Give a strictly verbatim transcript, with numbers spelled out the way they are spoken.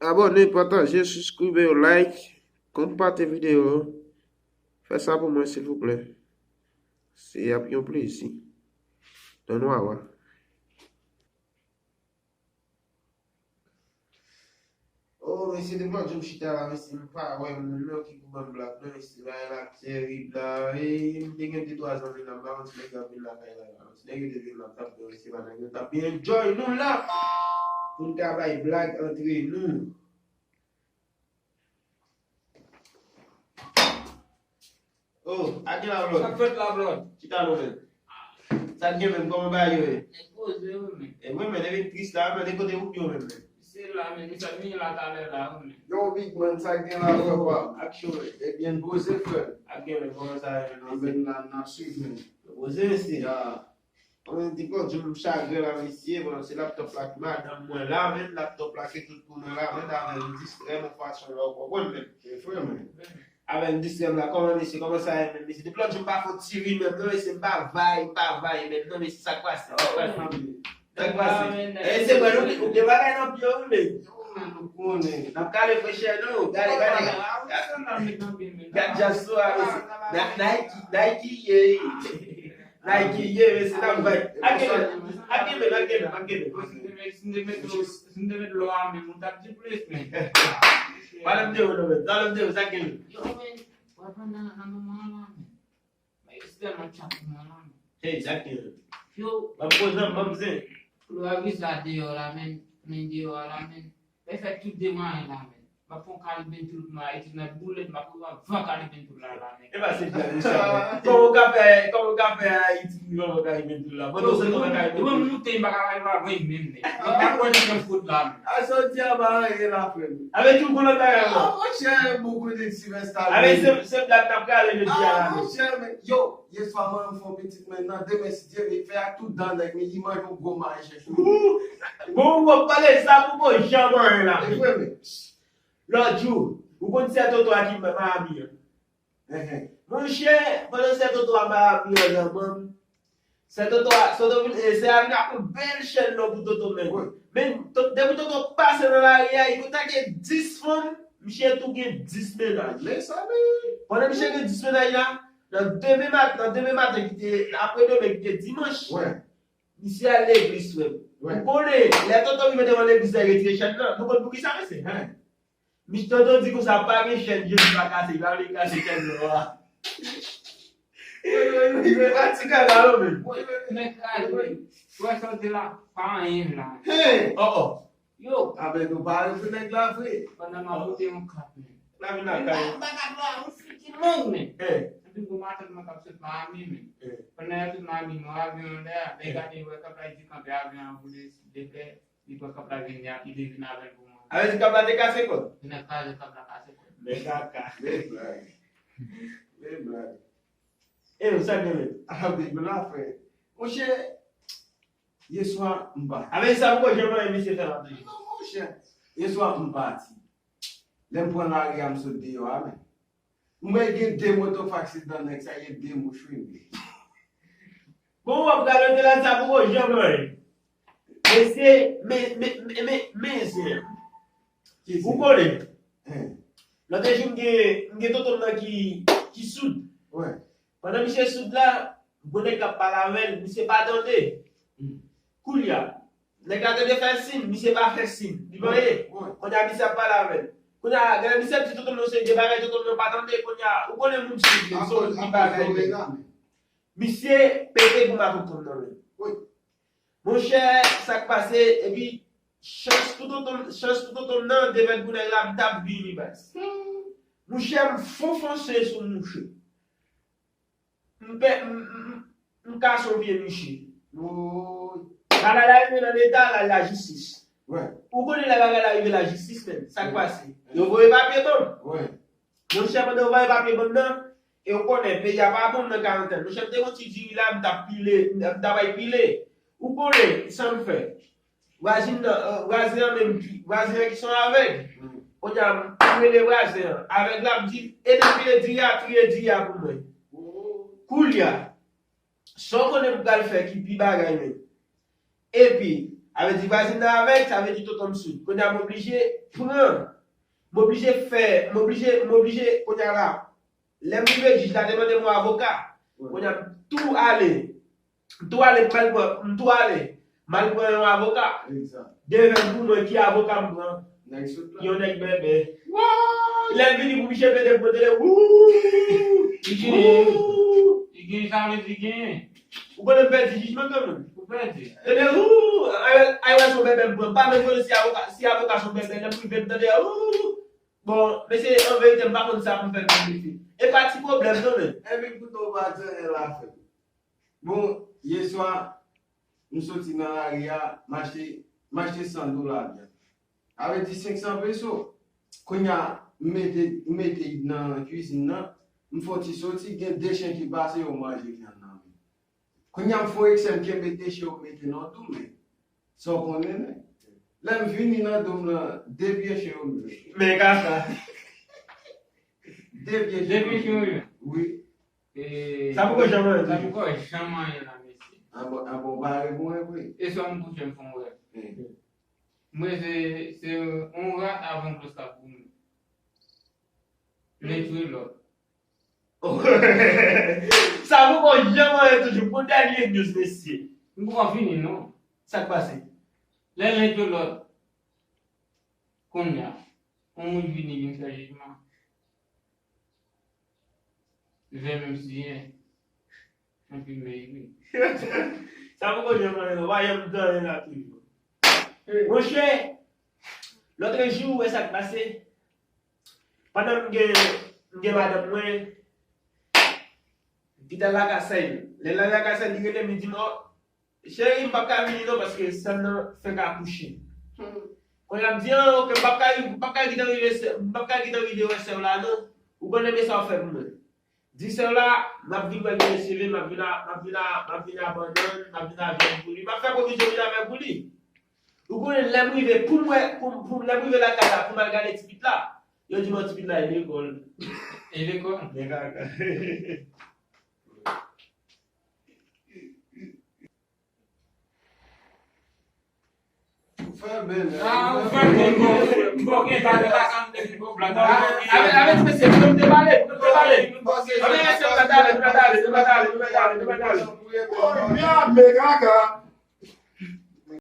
Abòne, pataje, subscribe, like, konpate videyo. Fè sa pou mwen, silvouplè. Se ap yon plezi. Don Wawa. Oh, mesye, depi lòt jou m chita la, mesye, m pa wè moun nan ki pou ban m blag, non, mesye, bagay la terib la, e, m te gen de twa zanmi la, m pa konn si nèg yo ap vin lakay la, la, si nèg yo te vin la, m t ap bon, mesye, pa nèg yo t ap byen enjoy nou la, pou n ka bay blag antre nou. Oh, a gen la, Blòd? Sa k fèt la, Blòd? Chita non, menm. Sa k gen menm, kòman bagay yo ye? Nèg poze, wi, men. E wi, men, nèg tris la, men, de kote ou yo menm, men? Se la, men, nou fè vini la talè la, wi, men. Yo, big man, sa k gen la, frè pa m? Aksyon, men. Ebyen, poze, frè. A gen, men, kòman sa ye, men? Anben, n a, n ap swiv, men. Poze, mesye. Ya. Mwen di, Bondye, m chagren la, mesye. Bon, se laptop la ki madanm mwen la, men laptop la ki tout pou mwen la, men avè l distrè m yon fason la, ou konprann, men. Se vre, men. Avè l distrè m la, kòman, mesye, kòman sa ye, men, mesye? Depi lòt jou, m pa fè yon ti ri, men, non, mesye, m pa vay, m pa vay, men, non, mesye, sa k pase, sa k pase, sa k pase? E, se mwen, ou, ou gen bagay nan pye w, men. Ou menm, ou konnen. N ap kale frechè, non, gade, gade, gade. Gad jan sou a, mesye. Na-, Nike, Nike ye. Nike ye, mesye, n ap bay. Ak gen, ak gen, ak gen, ak gen. Si m te met, si m te met, si m te met lò a menm, ou t ap di plis, men. Pale m de ou, non, men. Pale m de ou, sa gen. Yo, men, w ap nan, nan moman an la, men. Men yo si tèlman tchak pou mwen la, men. Hey, sa gen. Yo. W ap poze m, ban m zen. Lwa viza deyò la, men. Men deyò a la, men. Mwen fè tout demare la, men. M ap fè yon Caribbean tour pou mwen, Ayiti nan boulèt, m ap pran van Caribbean tour la, la, men. E pa se blag, mesye. Kòman w ka fè, kòman w ka fè Ayiti pou rive anvan Caribbean tour la? Pandan w sot anvan Caribbean tour. Mwen moute, m pa ka rive anvan menm, men. M pa kwè nan fout la, men. A sa w di a pa anyen la, frè m. Avè di w konn lòt bagay ankò. Ah, monchè, bon kote Sylvester. Avè se, se blag n ap kale jodi a la, men. Ah, monchè, men. Yo, yèswa mwen fè yon pitit, men nan demen, si Dye vle, fè ak tout dan nèg, men li manje yon gwo manje. Bon, w ap pale sa pou bon jan mwen la. E vre, men. Lòt jou, ou konn sè Toto a ki Miami an? Enhen. Monchè, pandan sè Toto a Miami an nan banm, sè Toto a, sè Toto vin, e, sè a vin ak yon bèl chèn lò pou Toto, men. Wi. Men, to-, depi Toto pase nan lari a, li konn ta gen dis fanm, misye tou gen dis mennaj. Men sa, men. Pandan misye gen dis mennaj la, nan demen mat-, nan demen maten ki te, apre demen ki te dimanch, wi, misye al legliz, frè m. Wi. Ou konnen, lè Toto rive devan legliz la, li retire chèn nan. Nou konn poukisa, mesye? Hen. Misye Toto di konsa, pa gen chèn Jezi pa kase, li pa vle kase chèn lò a. Wi, wi, wi, wi, pa ti kaka non, men. Nèg kraze, wi. Wè sa w di la, pa anyen la. Hey! Oh, oh. Yo. Avèk nou pa rezoud nèg la vre. Pandan m ap pote yon kat, men. La vin lakay. M pa, m pa ka pran yon figi long, men. Hey. Epi bon maten, mwen k ap sot Miami, men. Hey. Pandan y ap sot Miami, mwen avyon an dèyè, lè gade, wè kap la di kanpe avyon an pou li deplè. Li pran kap la vin, li vin avè l pou mwen. Avè di kap la te kase kòd? Li nan kraze kap la kase kòd. Men kaka. Men blag. Men blag. E yo, sa gen menm? Ah, big la, frè. Monchè, yèswa, m pati. Avè di sa poko janm anyen misye fè la toujou. Non, monchè. Yèswa, m pati. Lè m pran lari a, m sot deyò a, men. M wè gen de moto faksidan nèg sa, gen de mouch wi, men. Bon, w ap radote la, sa poko janm anyen. Mesye, men, men, men, men, men, zen. Ou konnen. Lòt jou, m gen, m gen tonton m nan ki, ki soud. Wi. Pandan misye soud la, gwo nèg k ap pale avè l, misye pa tande. Koulye a, nèg la tande fè sin, misye pa fè sin. Li pa ye. Kounye a, misye ap pale avè l. Kounye a, gade misye ap di tonton m nan se de bagay, tonton m nan pa tande. Kounye a, ou konnen moun soud, men, se yon moun ki bagay, men. Misye pete pou maton tonton m nan, men. Monchè, sa k pase, epi chans pou tonton, chans pou tonton m nan, devèt pou nèg la, m t ap vini, baz. Monchè, m fonfonse sou mouche. M pè, m, m, m, m kase yon pye miche. Bagay la rive nan leta, l al lajistis. Ou konnen lè bagay la rive lajistis, men, sa k pase? Yo voye papye ban m. Monchè, pandan yo voye papye ban m nan, e ou konnen, peyi a pa bon nan karantèn. Monchè, m te gon ti diri la, m t ap pile, m t ap bay pile. Ou konnen, sa m fè? Vwazin nan, eh, vwazen an menm ki, vwazen an ki se yon avèg. Kounye a, m rele vwazen an. Avèg la, m di, ede m pile diri a, triye diri a pou mwen. Koulye a, sa w konnen m pral fè ki pi bagay menm. Epi, Sa vle di vwazin nan avèk, sa vle di tonton m sou. Kounye a m oblije pran, m oblije fè, m oblije, m oblije, kounye a la, lè m rive, jij la te mande m yon avoka. Kounye a m tou ale. M tou ale, m al pran, m tou ale. M al pran yon avoka. Devèn pou mwen, ki avoka m pran? Yon nèg bèbè. Lè l vini pou misye pede pou tande, wou! Li genyen. Li genyen, sa vle di genyen. Ou konnen m pèdi jijman kanmenm. Ou pèdi. Tande, wou! Ay wè, ay wè, se yon bèbè m pran. M pa menm konnen si avoka, si avoka se yon bèbè, lè m rive, m tande, wou! Bon, mesye, an verite, m pa konn sa pou m fè pou m mete. E pa ti pwoblèm, non, men. Epi poutan w pa di anyen la fè. Bon, yè swa, m soti nan lari a, m achte, m achte san dola vyann. Sa vle di senk san peso. Kounye a, m mete, m mete nan kwizin nan, m fè yon ti soti, gen de chen ki pase, yo manje vyann nan. Kounye a, m fè yon eksè, m kenbe de chen, yo mete nan dou m, men sa w konnen, men. Lè m vini nan dou m lan, de pye chen yo m jwenn. Men kaka. De pye chen yo m jwenn. Wi. E, sa poko janm anyen, sa poko janm anyen la, mesye. An bon, an bon, pare pou mwen vre. E swa m kouche m fè yon rèv. Mwen se, se yon rat avè yon klòs k ap goumen. Len tchwe lòt. Sa poko janm anyen toujou. Pou dènye news, mesye. M poko fini, non. Sa k pase? Lè len tchwe lòt, kounye a, yon moun vini, vin fè jijman. Vè menm siyen. Anpil men wi. Sa poko janm anyen non, pa janm di anyen la toujou. Monchè, lòtrejou, ou wè sa k pase? Pandan m gen, m gen madanm mwen, m te al lakay sè l. Lè l al lakay sè l, li rele m, li di m, "Ò, cheri, m p ap ka vini non, paske sè m nan fenk akouche." Kounye a m di, "An, oke, m p ap ka, m p ap ka gentan rive sè, m p ap ka gentan rive wè sè w la non. Ou konnen men sa w fè pou mwen." Di sè w la, m ap vin wè l vin estive, m ap vin a, m ap vin a, m ap vin a bannann, m ap vin a vyann pou li. M ap fè pwovizyon vin avè l pou li. Ou konnen lè m rive, pou m wè, pou, pou, lè m rive lakay la, pou m al gade ti pit la, yo di m ti pit la, e lekòl. E lekòl? Men kaka. Ou fè bèl, hein? Ah, ou fè bèl, bon, bon, gen talè, pa sa m te vin pou blan. Avèk, avèk mesye, pou nou te pale, pou nou te pale. Avèk mesye, nou pa t ale, nou pa t ale, nou pa t ale, nou pa t ale, nou pa t ale. Oh, men kaka.